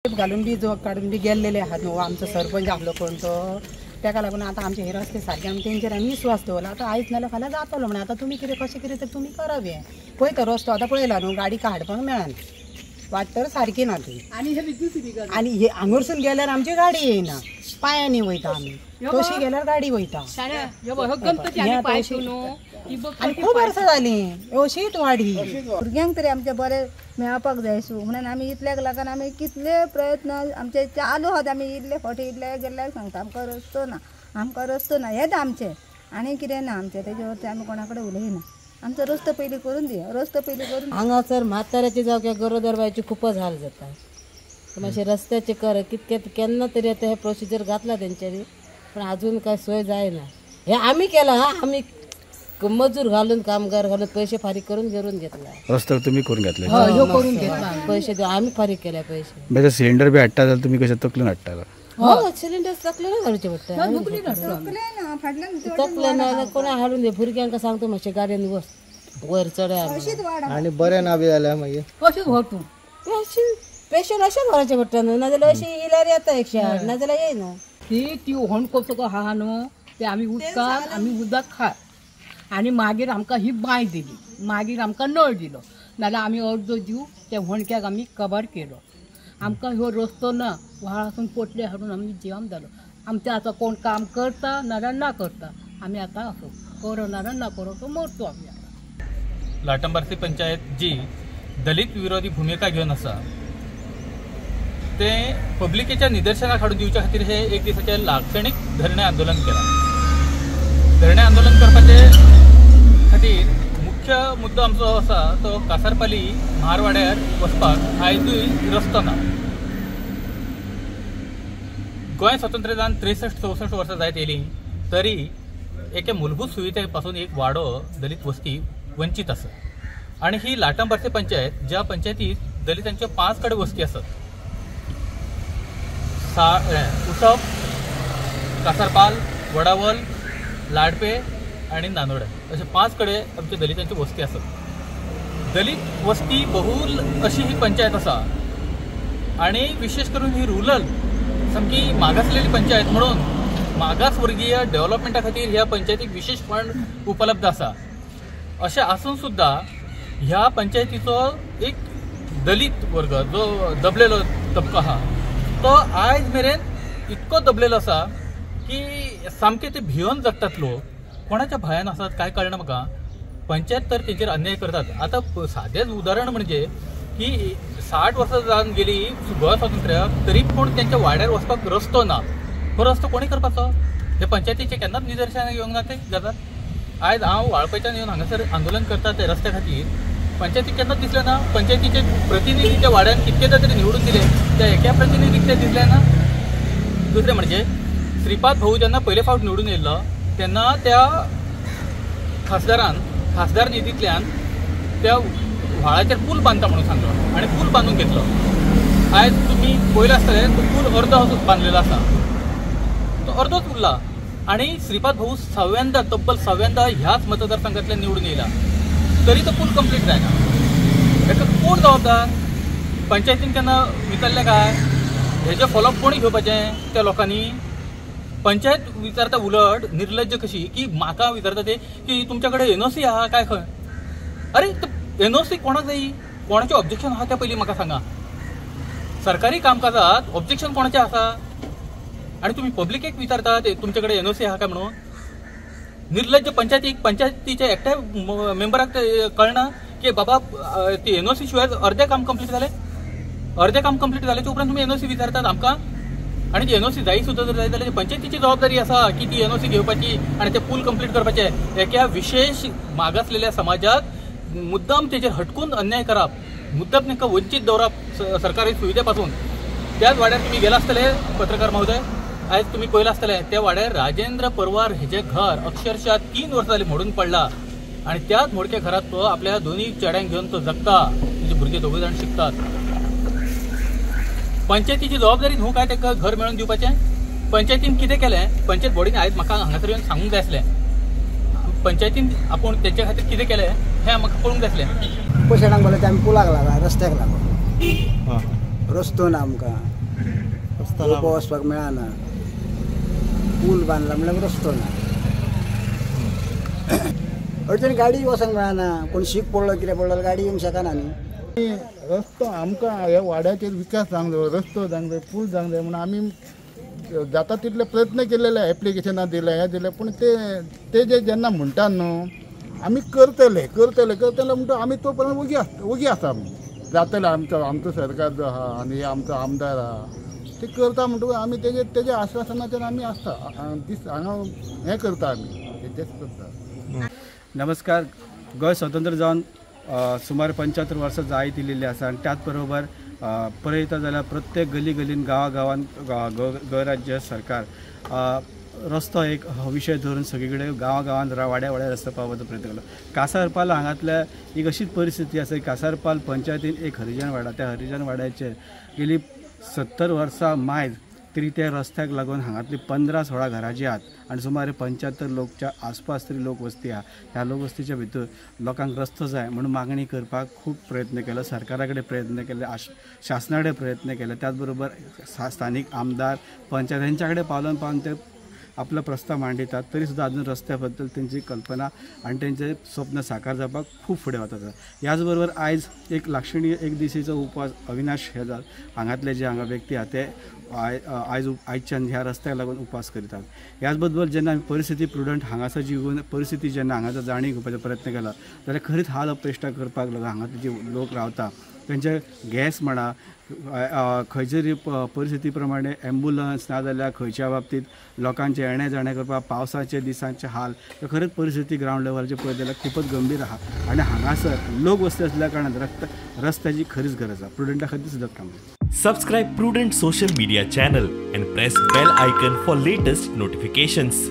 घालून बी जोग काडून बी गेल्लेले आहात न्हू. आमचो सरपंच आहलो कोण तो, तेका लागून आतां आमचे हे रस्ते सारके आमी तेंचेर आमी विस्वास दवरला. आतां आयज नाल्यार फाल्यां जातलो म्हणून आतां तुमी कितें कशें कितें तर तुमी करप. हें पळय तो रस्तो आतां पळयला न्हू, गाडी हाडपाक मेळना, वाट तर सारकी ना ती. आनी हे हांगरसून गेल्यार आमची गाडी येयना, पांयांनी वयता आमी, तशी गेल्यार गाडी वयता. आनी खूब वर्सां जालीं अशीच वाडी. भुरग्यांक तरी आमचें बरें मेळपाक जाय सू म्हणून आमी इतल्याक लागून आमी कितले प्रयत्न आमचे चालू आहात. आमी इतले फावटी इतले गेल्ल्याक सांगता आमकां रस्तो ना, आमकां रस्तो ना, हेंच आमचें आनी कितें ना आमचें. तेजे वरती आमी कोणा कडेन उलयना. आमचो रस्तो पयलीं करून दी, रस्तो पयलीं करून. हांगासर म्हाताऱ्याचे जावं किंवा गरोदर बायचे खूपच हाल जाता. मातशें रस्त्याचे कर कितके केन्ना तरी आतां हें प्रोसिजर घातला तेंच्यांनी, पण अजून काय सोय जायना. हे आमी केला हा, आमी मजूर घालून कामगार घालून पैसे फारीक करून करून घेतला रस्तो. तुमी करून घेतले पैसे आमी फारीक केले पैसे. म्हणजे सिलिंडर बी हाडटा जाल्यार तुमी कशें तकलेन हाडटा? हो, सिलिंडर तकलेन हाडचे पडटा, तकले ना कोणा हाडून दे. भुरग्यांक सांगतो मातशें गाडयेन वच वयर चड. आनी बरें ना बी जाल्यार मागीर कशें व्हर तूं पेशंट अशें व्हरचें पडटा न्हू, नाजाल्यार अशें येयल्यार येता 108, नाजाल्यार येयना. ती होंडको कसो आहा न्हू ते आमी उदकान आमी उदक खाय आनी मागीर आमकां ही बांय दिली, मागीर आमकां नळ दिलो, नाजाल्यार आमी अर्दो जीव त्या होंडक्याक आमी कबर केलो. आमकां ह्यो रस्तो ना, व्हाळासून पोटले हाडून आमी जिवाम जालो. आमचें आतां कोण काम करता नाजाल्यार ना करता, आमी आतां असो करो नाजाल्यार ना करो असो मरतो आमी आतां. लाटंबार्सी पंचायत जी दलित विरोधी भुमिका घेवन आसा ते पब्लिकेच्या निदर्शनाक हाडून दिवच्या खातीर हे एक दिसाचें लाक्षणीक धरणे आंदोलन केलां. धरणे आंदोलन करपाचे खातीर मुख्य मुद्दो आमचो आसा तो कासारपाली म्हारवाड्यार वचपाक आयजूय रस्तो ना. गोंय स्वतंत्र जावन 63-64 वर्सां जायत येयलीं तरी एके मूलभूत सुविधे पासून एक वाडो दलित वस्ती वंचीत आसा. आनी ही लाटंबार्से पंचायत ज्या पंचायतीत दलितांच्यो 5 कडेन वस्ती आसात, उसप, कासारपाल, वडावल, लाडपे आनी नानोडे अशे 5 कडेन आमच्या दलितांच्यो वस्ती आसात. दलित वस्ती बहुल अशी ही पंचायत आसा आनी विशेष करून ही रुरल सामकी मागासलेली पंचायत म्हणून मागासवर्गीय डेव्हलपमेंटा खातीर ह्या पंचायतीक विशेष फंड उपलब्ध आसा. अशें आसून सुद्दां ह्या पंचायतीचो एक दलित वर्ग जो दबलेलो तबको आहा तो आयज मेरेन इतको दबलेलो आसा की सामके ते भियोन जगतात लोक. कोणाच्या भयान आसात काय कळना म्हाका. पंचायत तर तेंचेर अन्याय करतात. आतां सादेंच उदाहरण म्हणजे की 60 वर्सां जावन गेली गोंय स्वातंत्र्य तरी पूण तेंच्या वाड्यार वचपाक रस्तो ना. हो रस्तो कोणी करपाचो? हे पंचायतीचें केन्नाच निदर्शनाक येवंक ना ते गजाल. आयज हांव वाळपयच्यान येवन हांगासर आंदोलन करता ते रस्त्या खातीर पंचायतीक केन्नाच दिसलें ना. पंचायतीचे प्रतिनिधी त्या वाड्यान कितकेदा तरी निवडून दिले त्या एका प्रतिनिधीक ते दिसलें ना. दुसरें म्हणजे श्रीपाद भाऊ जेन्ना पयले फावट निवडून येयल्लो तेन्ना त्या खासदारान खासदार निधींतल्यान त्या व्हाळाचेर पूल बांदता म्हणून सांगलो आनी पूल बांदून घेतलो. आयज तुमी पळयलां आसतलें तो पूल अर्दो बांदलेलो आसा, तो अर्दोच उरला. आनी श्रीपाद भाऊ सव्यांदा तब्बल 6व्यांदा ह्याच मतदारसंघातल्यान निवडून येयला तरी तो पूल कंप्लीट जायना. हेका कोण जबाबदार? पंचायतीन केन्ना विचारलें काय? हेजें फॉलोअप कोणी घेवपाचें त्या लोकांनी? पंचायत विचारता उलट निर्लज्ज कशी की म्हाका विचारता ते की तुमच्या कडेन एनओसी आहा काय खंय? अरे एनओसी कोणाक जायी? कोणाचें ऑब्जेक्शन आहा त्या पयलीं म्हाका सांगा. सरकारी कामकाजात ऑब्जेक्शन कोणाचें आसा आनी तुमी पब्लिकेक विचारता ते तुमचे कडेन एनओसी आहा काय म्हणून? निर्लज्ज पंचायतीक पंचायतीच्या एकट्या मेंबराक कळना की बाबा ती एनओसी शिवाय अर्दें काम कंप्लीट जालें. अर्दें काम कंप्लीट जाल्याच्या उपरांत तुमी एनओसी विचारतात आमकां. आनी ती एनओसी जायी सुद्दां जर जाय जाल्यार पंचायतीची जबाबदारी आसा की ती एनओसी घेवपाची आनी ते पूल कंप्लीट करपाचे. एका विशेष मागासलेल्या समाजाक मुद्दाम तेजेर हटकून अन्याय करप, मुद्दाम तांकां वंचीत दवरप सरकारी सुविधे पासून. त्याच वाड्यार तुमी गेला आसतले पत्रकार महोदय, आयज तुमी पळयलां आसतलें त्या वाड्यार राजेंद्र परवार हेजें घर अक्षरशः 3 वर्सां जालीं मोडून पडला आनी त्याच मोडक्या घरांत तो आपल्या दोनूय चेड्यांक घेवन तो जगता. तेजे भुरगे दोगूय जाण शिकतात. पंचायतीची जबाबदारी न्हू काय ताका घर मेळोवन दिवपाचें? पंचायतीन कितें केलें? पंचायत बॉडीन आयज म्हाका हांगासर येवन सांगूंक जाय आसलें पंचायतीन आपूण तेच्या खातीर कितें केलें हें म्हाका पळोवंक जाय आसलें. उपोशणाक बोलायचें आमी पुलाक लागला, रस्त्याक लागून. रस्तो ना आमकां. रोवपाक वचपाक मेळना, पूल बांदला म्हणल्यार रस्तो ना, अडचण गाडी वचोंक मेळना, कोण शीक पडलो कितें पडलो गाडी येवंक शकना न्ही. रस्तो आमकां ह्या वाड्याचेर विकास जावंक जाय, रस्तो जावंक जाय, पूल जावंक जाय म्हणून आमी जाता तितले प्रयत्न केलेले, एप्लिकेशनां दिले, हें दिलें, पूण ते जे जेन्ना म्हणटा न्हू आमी करतले करतले करतले म्हणटा, आमी तो पर्यंत वगी आसा. आमी जातले, आमचो आमचो सरकार जो आहा आनी आमचो आमदार आहा ते करता म्हणटकूच आमी तेजे तेज्या आश्वासनाचेर आमी आसता, दीस हांगा हें करता, आमी तेजेच करता. नमस्कार. गोंय स्वतंत्र जावन सुमार 75 वर्सां जायत येयलेली आसा आनी त्याच बरोबर पळयता जाल्यार प्रत्येक गली गलीन गांवा गांवान गोंय राज्य सरकार रस्तो एक विशय धरून सगळे कडेन गांवा गांवान वाड्या वाड्यार रस्तो पावपाचो प्रयत्न केलो. कासारपाल हांगांतल्या एक अशीच परिस्थिती आसा. कासारपाल पंचायतीन एक हरिजन वाडा, त्या हरिजन वाड्याचेर गेली 70 वर्सां मायज तरी त्या रस्त्याक लागून हांगांतली 15-16 घरां जी आहात आनी सुमार 75 लोकच्या आसपास तरी लोकवस्ती आहा. ह्या लोकवस्तीच्या भितर लोकांक रस्तो जाय म्हणून मागणी करपाक खूब प्रयत्न केलो, सरकारा कडेन प्रयत्न केले, शासना कडेन प्रयत्न केले, त्याच बरोबर स्थानीक आमदार पंचायत हेंच्या कडेन पावलोन पावन ते आपलो प्रस्ताव मांडितात, तरी सुद्दां अजून रस्त्या बद्दल तेंची कल्पना आनी तेंचें स्वप्न साकार जावपाक खूब फुडें वतात. ह्याच बरोबर आयज एक लाक्षणीय एक दिसेचो उपवास अविनाश हेजाल हांगांतले जे हांगा व्यक्ती आहा ते आयज आयच्यान ह्या रस्त्याक लागून उपवास करतात. ह्याच बरोबर जेन्ना आमी परिस्थिती प्रुडंट हांगासर जी परिस्थिती जेन्ना हांगासर जाणीव घेवपाचो प्रयत्न केला जाल्यार खरीच हाल अपेश्टा करपाक लागून हांगासर जे लोक रावता तेंचे गॅस म्हणा, खंयचे परिस्थिती प्रमाणे एम्बुलन्स ना जाल्यार खंयच्या बाबतींत लोकांचे येणे जाणे करपाक पावसाचे दिसांचे हाल, खरेंच परिस्थिती ग्रावंड लेवलाचेर पळयत जाल्यार खूबच गंभीर आहा आनी हांगासर लोक वस्ती आसल्या कारणान रस्त्याची खरीच गरज आहा. प्रुडंटा खातीर सुद्दां काम. Subscribe Prudent social media channel and press bell icon for latest notifications.